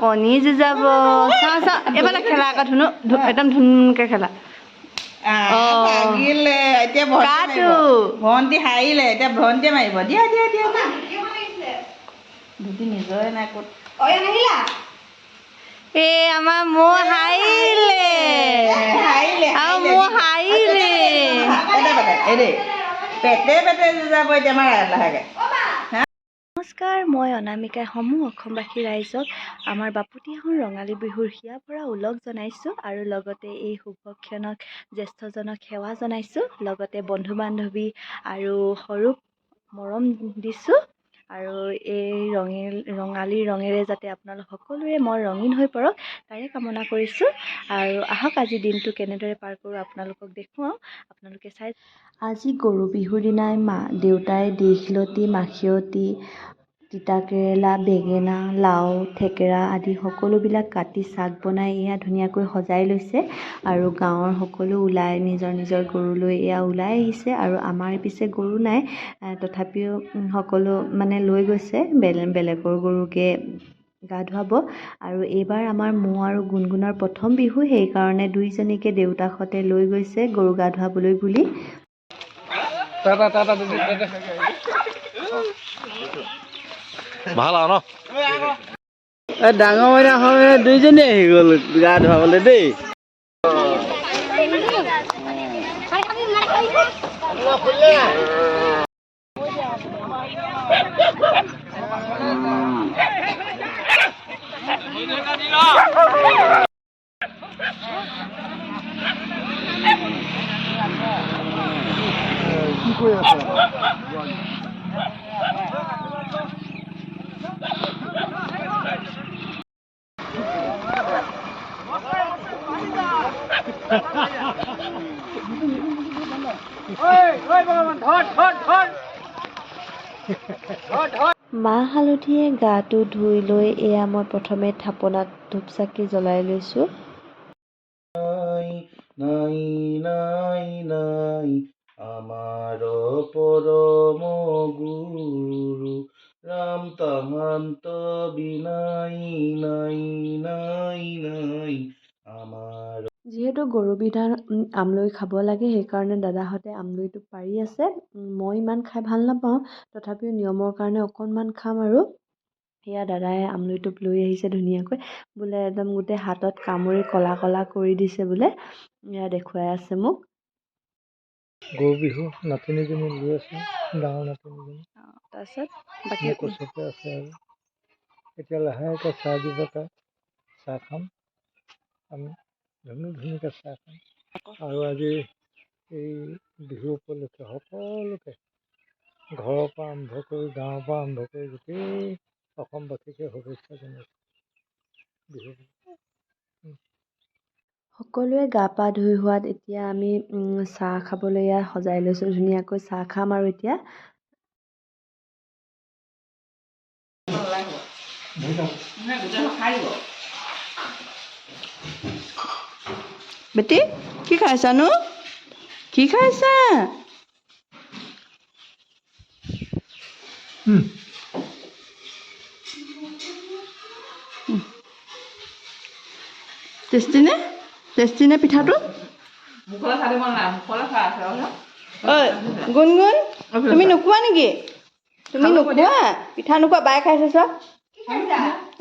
কণী যুঁজাব। চাওঁ চাওঁ, এইবাৰ খেলা আকৌ ধুনু একদম ধুনুকে খেলা। ভাগিলে এতিয়া ভণ্টি। কাটো। মাৰিব। ভণ্টি হাৰিলে, এতিয়া ভণ্টিয়ে মাৰিব। দিয়া দিয়া দিয়া দিয়া। ধুতি নিজৰে নাই ক'ত। এই আমাৰ মৌ হাৰিলে। হাৰিলে। আৰু মৌ হাৰিলে। পেটে পেটে, এই দেই, পেটে পেটে যুঁজাব এতিয়া মাৰা লাহেকে। নমস্কাৰ, মই অনামিকাই সমূহ অসমবাসী ৰাইজক আমাৰ বাপতিসাহোন ৰঙালী বিহুৰ হিয়া ভৰা ওলগ জনাইছোঁ আৰু লগতে এই শুভ ক্ষণত জ্যেষ্ঠজনক সেৱা জনাইছোঁ, লগতে বন্ধু বান্ধৱী আৰু সৰুক মৰম দিছোঁ। আৰু এই ৰঙিল ৰঙালীৰ ৰঙেৰে যাতে আপোনালোক সকলোৰে মন ৰঙীন হৈ পৰক, তাৰে কামনা কৰিছোঁ। আৰু আহক, আজি দিনটো কেনেদৰে পাৰ কৰোঁ আপোনালোকক দেখুৱাওঁ, আপোনালোকে চাই। আজি গৰু বিহুৰ দিনাই মা দেউতাই দীঘলতি, মাখিয়তী, তিতাকেৰেলা, বেঙেনা, লাও, থেকেৰা আদি সকলোবিলাক কাটি চাক বনাই এয়া ধুনীয়াকৈ সজাই লৈছে। আৰু গাঁৱৰ সকলো ওলাই নিজৰ নিজৰ গৰু লৈ এয়া ওলাই আহিছে। আৰু আমাৰ পিছে গৰু নাই, তথাপিও সকলো মানে লৈ গৈছে, বেলেগৰ গৰুকে গা ধুৱাব। আৰু এইবাৰ আমাৰ মৌ আৰু গুণগুণৰ প্ৰথম বিহু, সেইকাৰণে দুইজনীকে দেউতাকহঁতে লৈ গৈছে গৰু গা ধুৱাবলৈ বুলি। টাটা টাটা টাটা। ভাল আৰু ন? এই ডাঙৰ মইনাখন দুইজনী আহি গ'ল গা ধুৱাবলৈ দেই। কি কৰি আছ? মাহ হালধিয়ে গাটো ধুই লৈ এয়া মই প্ৰথমে থাপনাত ধূপ চাকি জ্বলাই লৈছোঁ। নাই নাই নাই, আমাৰ পৰম গুৰু ৰাম তাহান্ত বিনাই নাই নাই নাই আমাৰ। যিহেতু গৰু বিধান আমৰলি খাব লাগে, সেইকাৰণে দাদাহঁতে আমৰলিটো পাৰি আছে। মই ইমান খাই ভাল নাপাওঁ, তথাপিও নিয়মৰ কাৰণে অকণমান খাম। আৰু সেয়া দাদাই আমৰলি টোপ লৈ আহিছে ধুনীয়াকৈ বোলে, একদম গোটেই হাতত কামুৰি ক'লা ক'লা কৰি দিছে বোলে, এয়া দেখুৱাই আছে মোক। গৰু বিহু, নাতিনীজনী লৈ আছোঁ, ডাঙৰ নাতিনীজনী। তাৰপিছত বাকী মোক ওচৰতে আছে। আৰু এতিয়া লাহেকৈ চাহ দিব, তাই চাহ খাম আমি, ধুনীয়া ধুনীয়াকৈ চাহ খাম। আৰু আজি এই বিহু উপলক্ষে সকলোকে ঘৰৰ পৰা আৰম্ভ কৰি, গাঁৱৰ পৰা আৰম্ভ কৰি গোটেই অসমবাসীকে শুভেচ্ছা জনাইছোঁ বিহু। সকলোৱে গা পা ধুই হোৱাত এতিয়া আমি চাহ খাবলৈ এয়া সজাই লৈছোঁ ধুনীয়াকৈ, চাহ খাম আৰু এতিয়া। খাই দিব। বেটি, কি খাইছানো? কি খাইছা? টেষ্টি নে? টেষ্টি নে পিঠাটো? মুখলৈ চাই দিব নাই, মুখলৈ চাই আছে। ঐ গুণগুণ, তুমি নোখোৱা নেকি? তুমি নোখোৱা? পিঠা নোখোৱা? বাই খাইছে চোৱা।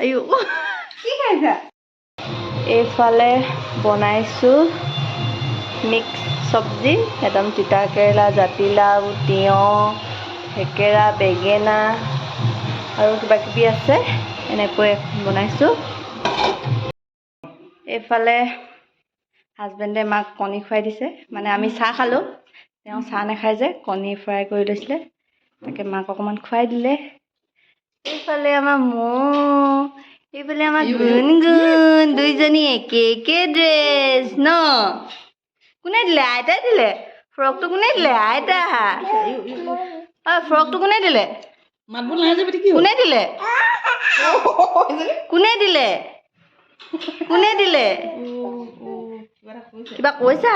আইঅ। কি খাইছা? এইফালে বনাইছোঁ মিক্স চব্জি, একদম তিতা কেৰেলা, জাতিলাও, তিয়ঁহ, থেকেৰা, বেঙেনা আৰু কিবা কিবি আছে, এনেকৈ এখন বনাইছোঁ। এইফালে হাজবেণ্ডে মাক কণী খুৱাই দিছে, মানে আমি চাহ খালোঁ, তেওঁ চাহ নাখায় যে কণী ফ্ৰাই কৰি লৈছিলে, তাকে মাক অকণমান খুৱাই দিলে। এইফালে আমাৰ মৌ, এইফালে আমাৰ গুণগুণ, দুইজনী একে একে ড্ৰেছ ন? কোনে দিলে? আইতাই দিলে। ফ্ৰকটো কোনে দিলে? আইতা। অ, ফ্ৰকটো কোনে দিলে? মাতবোৰ নাই যে বেটি, কি? কোনে দিলে? কোনে দিলে? কোনে দিলে? কিবা এটা কৈছে। কিবা কৈছা?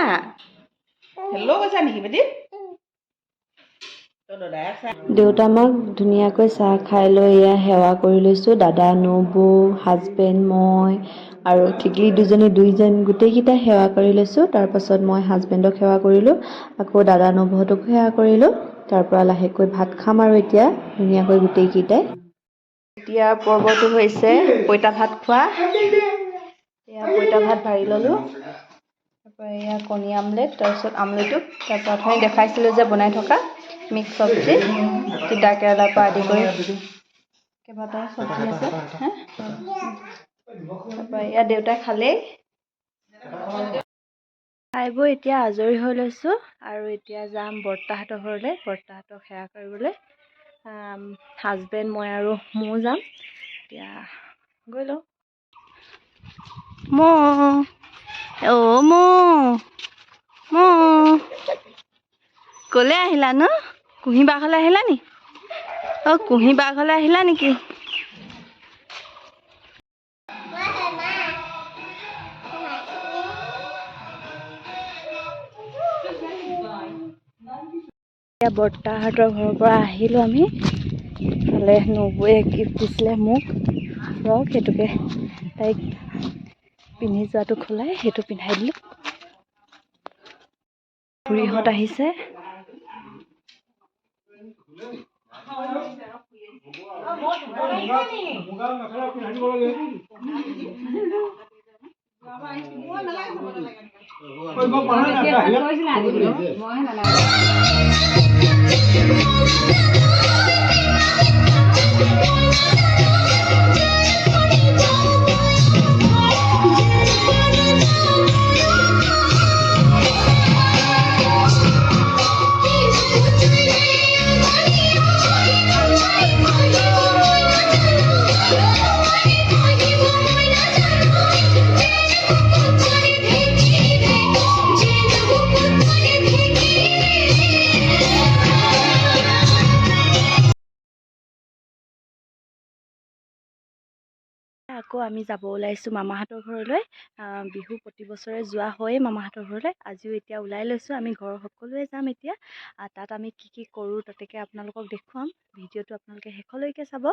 হেল্ল' কৈছা নেকি বেটি? দেউতা মাক ধুনীয়াকৈ চাহ খাই লৈ এয়া সেৱা কৰি লৈছোঁ। দাদা, নবৌ, হাজবেণ্ড, মই আৰু টিকলি দুজনী, দুইজন গোটেইকেইটা সেৱা কৰি লৈছোঁ। তাৰপাছত মই হাজবেণ্ডক সেৱা কৰিলোঁ, আকৌ দাদা নবৌহঁতকো সেৱা কৰিলোঁ। তাৰপৰা লাহেকৈ ভাত খাম আৰু এতিয়া ধুনীয়াকৈ গোটেইকেইটাই। এতিয়া পৰ্বটো হৈছে পইতা ভাত খোৱা। এয়া পইতা ভাত ভাৰি ল'লোঁ। তাৰপৰা এয়া কণী আমলেট, তাৰপিছত আমলেটটো, তাৰপৰা অথনি দেখাইছিলোঁ যে বনাই থকা মিক্স চব্জি, তিতা কেৰেলাৰ পৰা আদি কৰি কেইবাটাও চব্জি আছে। হা, তাৰপৰা এয়া দেউতাই খালেই। খাই বৈ এতিয়া আজৰি হৈ লৈছোঁ আৰু এতিয়া যাম বৰ্তাহঁতৰ ঘৰলৈ, বৰ্তাহঁতক সেৱা কৰিবলৈ। হাজবেণ্ড, মই আৰু ময়ো যাম। এতিয়া গৈ লওঁ। মৌ, অ' মৌ, মৌ, ক'লৈ আহিলা ন? কুঁহি বাঘলৈ আহিলা নি? অ' কুঁহি বাঘলৈ আহিলা নেকি? এতিয়া বৰ্তাহঁতৰ ঘৰৰ পৰা আহিলোঁ আমি। ইফালে নবৌয়ে গিফ্ট দিছিলে মোক ফ্ৰক, সেইটোকে তাইক পিন্ধি যোৱাটো খুলাই সেইটো পিন্ধাই দিলোঁ। খুৰীহঁত আহিছে। আকৌ আমি যাব ওলাইছোঁ মামাহঁতৰ ঘৰলৈ। বিহু প্ৰতি বছৰে যোৱা হয়েই মামাহঁতৰ ঘৰলৈ। আজিও এতিয়া ওলাই লৈছোঁ আমি, ঘৰৰ সকলোৱে যাম এতিয়া। তাত আমি কি কি কৰোঁ তাতেকে আপোনালোকক দেখুৱাম। ভিডিঅ'টো আপোনালোকে শেষলৈকে চাব।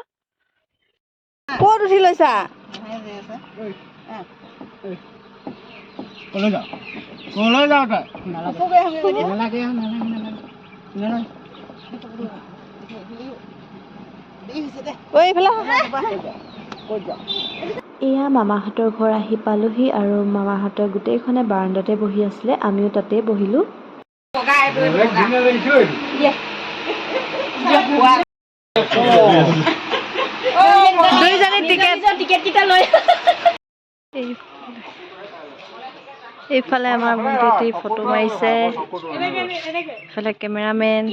ক'ত উঠি লৈছা? ক'লৈ যাওঁ, ক'লৈ যাওঁ তই? নালাগে, নালাগে, নালাগে। ঐ, এইফালে আহা। এয়া মামাহঁতৰ ঘৰ আহি পালোহি আৰু মামাহঁতৰ গোটেইখনে বাৰাণ্ডাতে বহি আছিলে, আমিও তাতেই বহিলোঁ। বেলেগ ধুনীয়া লাগিছে ঐ। দুইজনী টিকেট কেইটা লৈ। এইফালে আমাৰ ভণ্টি ফটো মাৰিছে, এইফালে কেমেৰামেন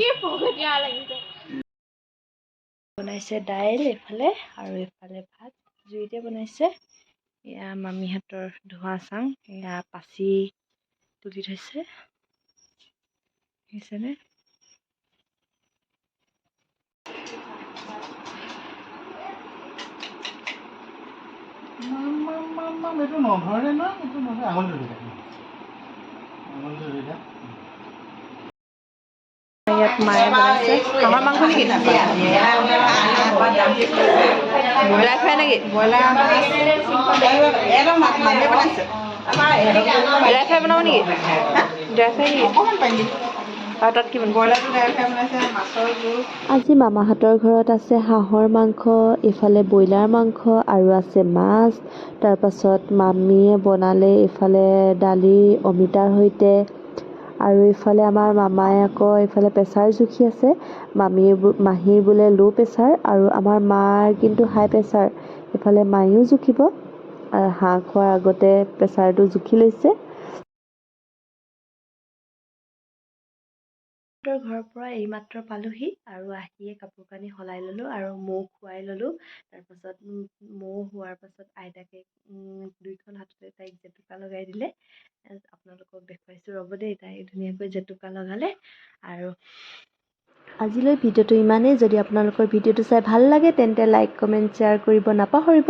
বনাইছে দাইল এইফালে আৰু এইফালে ভাত জুইতে বনাইছে। এয়া মামীহঁতৰ ধোঁৱা চাং, এয়া পাচি তুলি থৈছে, দেখিছেনে? এইটো নধৰে ন, এইটো নধৰে। আঙুলিটো ধৰি থাক, আঙুলিটো ধৰি থাক। ইয়াত মায়ে বনাইছে। হাঁহৰ মাংস নেকি? ড্ৰাই ফ্ৰাই নেকি? ড্ৰাই ফ্ৰাই বনাব নেকি? ড্ৰাই ফ্ৰাই নেকি? আৰু তাত কি বনাব? আজি মামাহঁতৰ ঘৰত আছে হাঁহৰ মাংস, ইফালে ব্ৰইলাৰ মাংস আৰু আছে মাছ। তাৰপাছত মামীয়ে বনালে ইফালে দালি অমিতাৰ সৈতে আৰু ইফালে আমাৰ মামাই আকৌ ইফালে প্ৰেছাৰ জুখি আছে। মামীৰ, মাহীৰ বোলে ল' প্ৰেছাৰ আৰু আমাৰ মাৰ কিন্তু হাই প্ৰেছাৰ। ইফালে মায়েও জুখিব আৰু হাঁহ খোৱাৰ আগতে প্ৰেছাৰটো জুখি লৈছে। ঘৰৰ পৰা এইমাত্ৰ পালোহি আৰু আহিয়ে কাপোৰ কানি সলাই ল'লোঁ আৰু মৌ খুৱাই ল'লোঁ। তাৰপাছত মৌ হোৱাৰ পাছত আইতাকে দুইখন হাততে তাইক জেতুকা লগাই দিলে। আপোনালোকক দেখুৱাইছোঁ ৰ'ব দেই, তাই ধুনীয়াকৈ জেতুকা লগালে। আৰু আজিলৈ ভিডিঅ'টো ইমানেই। যদি আপোনালোকৰ ভিডিঅ'টো চাই ভাল লাগে তেন্তে লাইক, কমেণ্ট, শ্বেয়াৰ কৰিব নাপাহৰিব।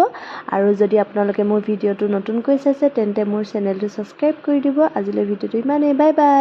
আৰু যদি আপোনালোকে মোৰ ভিডিঅ'টো নতুনকৈ চাইছে তেন্তে মোৰ চেনেলটো ছাবস্ক্ৰাইব কৰি দিব। আজিলৈ ভিডিঅ'টো ইমানেই, বাই বাই।